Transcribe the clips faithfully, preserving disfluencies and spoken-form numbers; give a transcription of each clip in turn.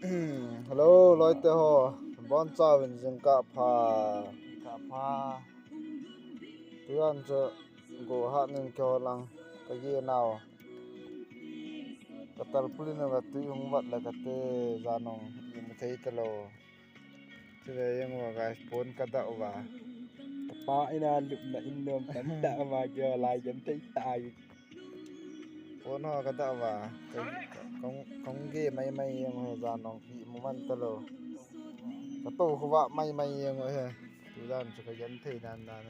Hello, loite ho. Bonchauvin jingkah pha. Jingkah pha. Tujan chu go hat nin keiho lang kageh nau. Ka tarpaulin uva tui hung vat le kate, jan jong imu thei talou. Chule jeng uva guys, pon kadah uva. Kapa ina lupna in nom tamtah uva keiho lai genthei tah. Pon ho kadah uva. Ka, ka, kong, kong geh maimai jeng uva, jan jong imu man talou. Katou khovah maimai jeng uva. Tujan chu kagenthei dan dan.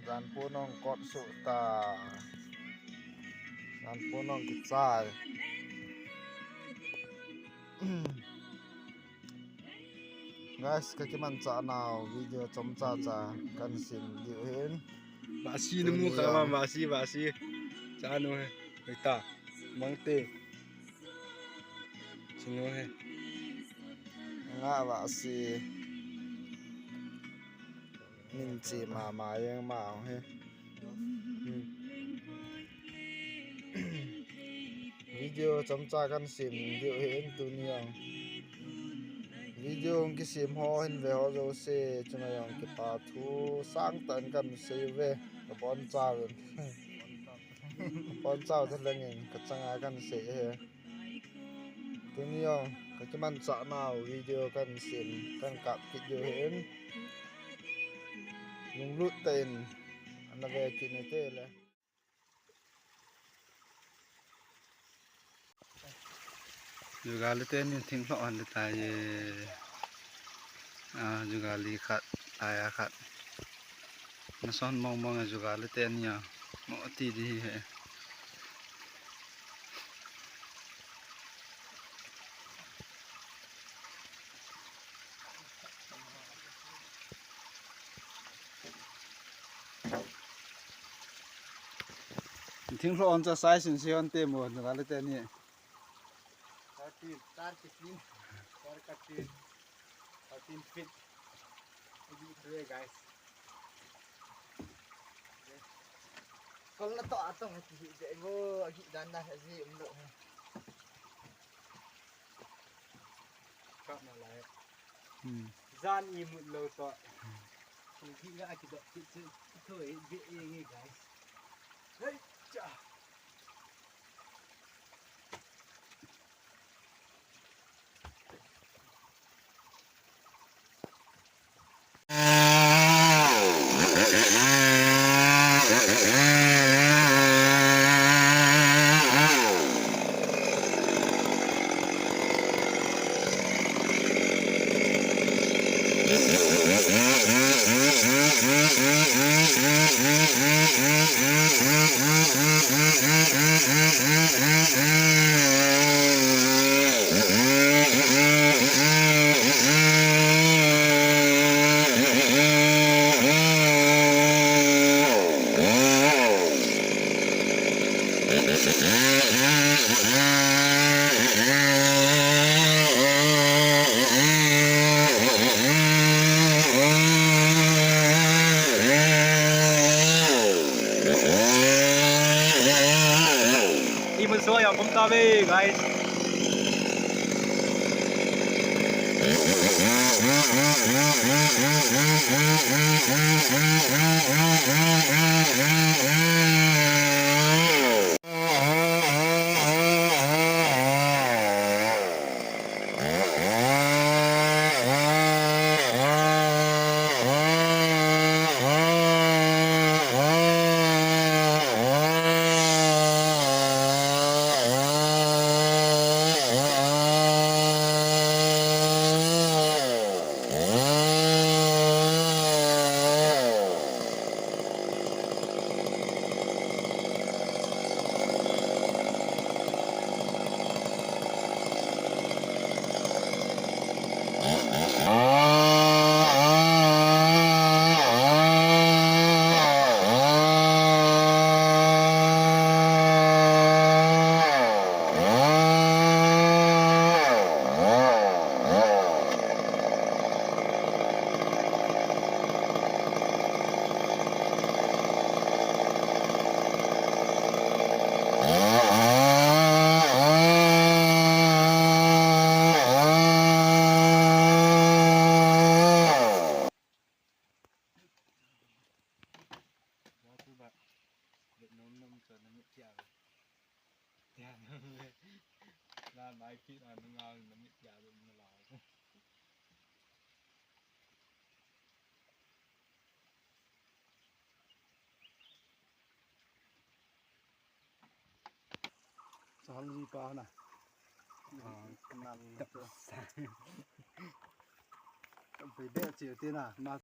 Jan pon jong kot suh ta. Jan pon jong kichai. Guys, kakimanchah nau video chomcha cha kahin sem diu ahin. Vahsi namu kha ma, vahsi, vahsi. Cha nu he. Hoi ta. Mangte. Chinu he. Nga vahsi. Min che mama jeng ma he. Hmm. Video chomcha kahin sem diu ahin tuni jong. Video hung kisem ho hin ve ho jouse chunga jong kipa thu sangtah in kahin sei uve. Kabonchauvin. Bonchau thalheng in kachanga kahin sei ahi. Tuni jong kakimanchah nau video kahin sem, kahin kap kit diu ahin. Lunglut tah in ana ve kit ute le. Jugali teni thinglhoh hon le tai. Ah, jugali khat, tai a khat. Nason mong mong a jugali teni a. Mo ti di he. Thinglhoh hon cha size in sei hon te mo, jugali teni. Thirteen, thirteen, thirteen, thirteen feet. Agi tu e, guys. Kol na to atong agi de mo, agi dan na agi umlo. Kap na lai. Hmm. Jan imut lou to. Agi ga agi do, agi tu e, be e, guys. Hey, cha. Imun so yang pum ta ve, guys. Na nai phi na nunga na mit ya na la. Chal ji pa na. Ah, na. Be be chi ti na. Na.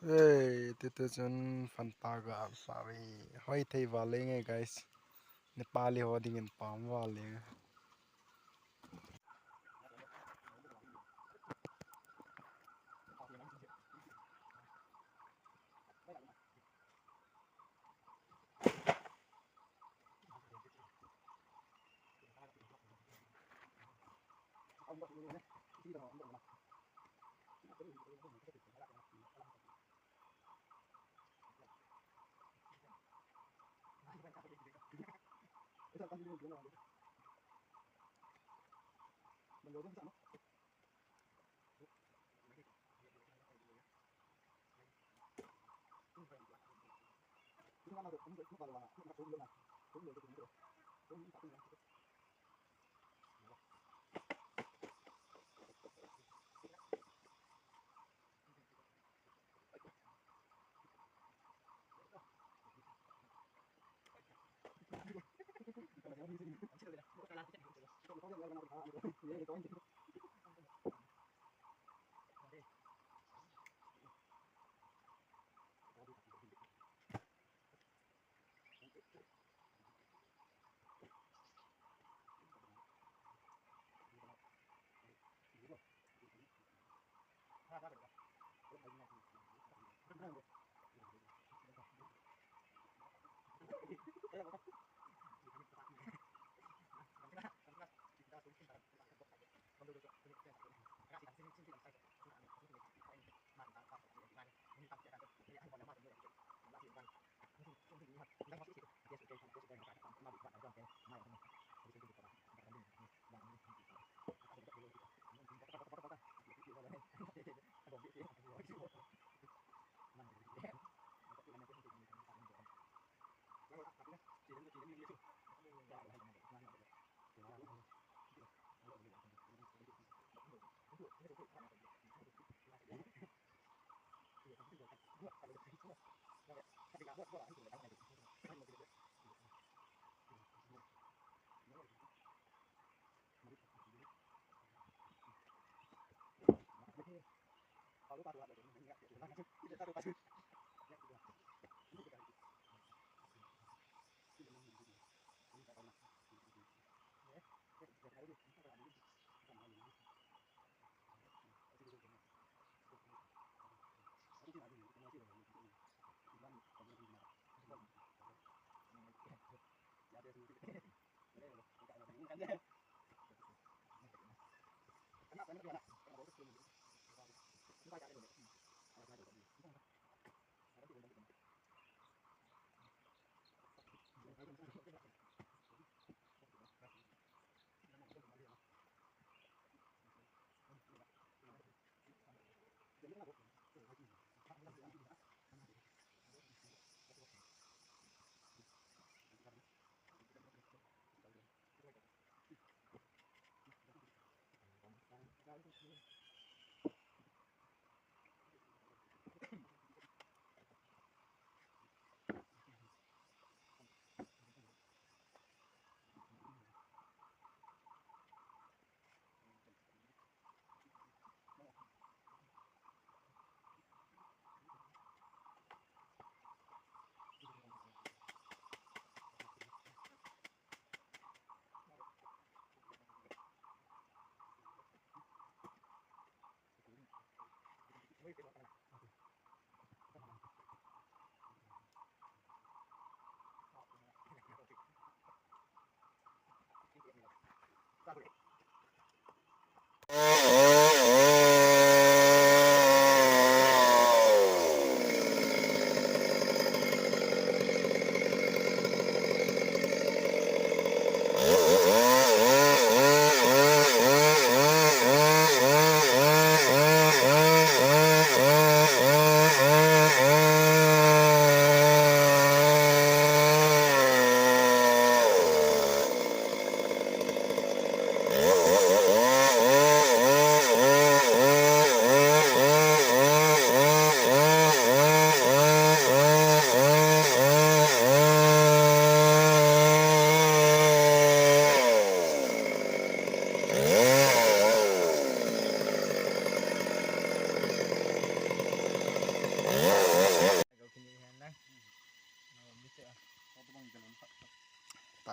Hey, tutu chun Fanta ga sawi hoi thei val lenge, guys. Nepali ho dingin pam val lenge.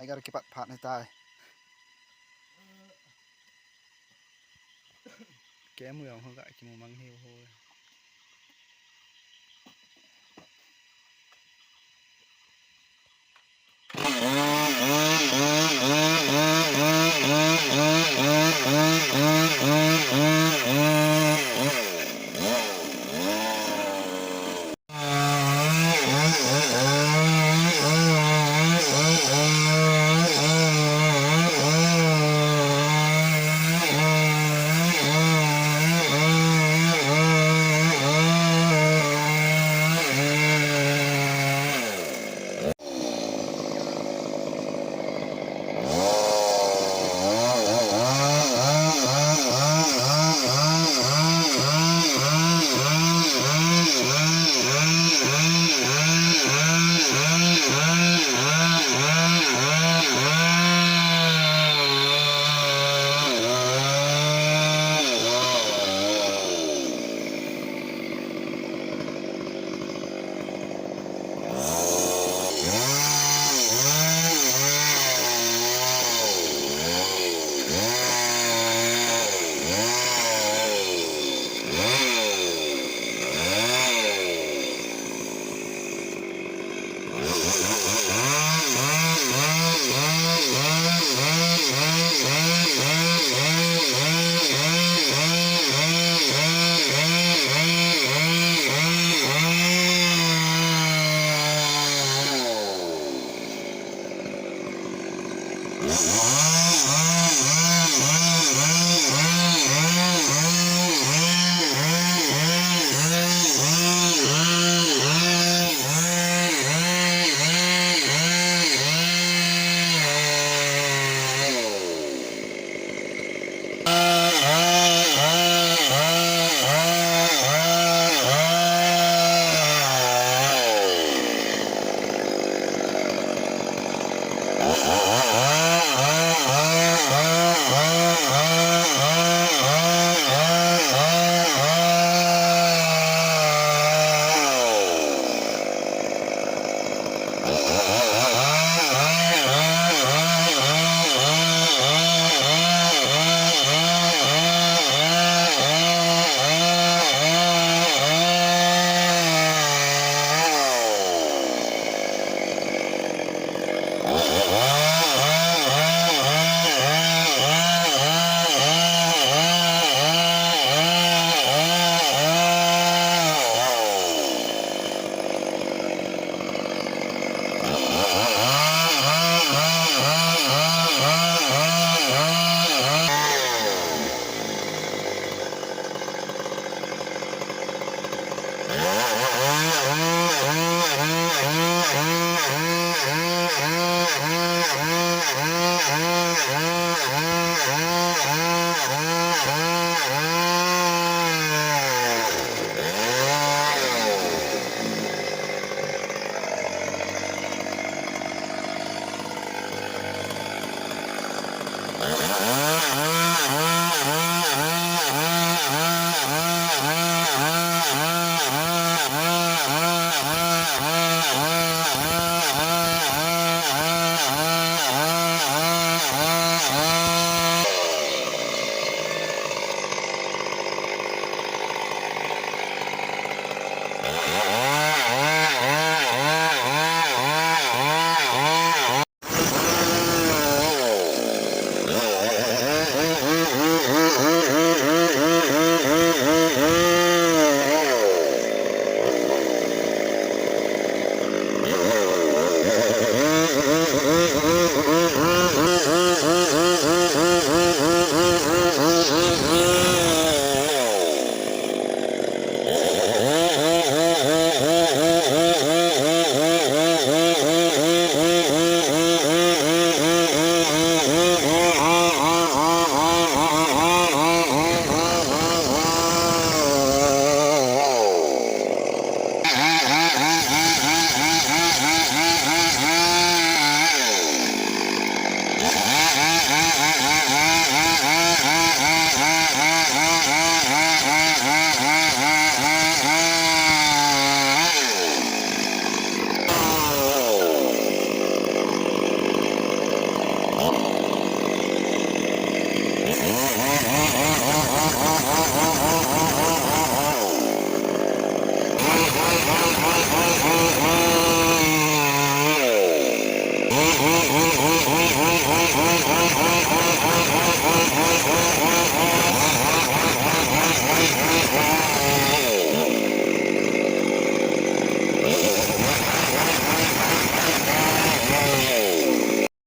Tiger kipat phat ni tai. Kemu jong ho ga kimu mang hi ho.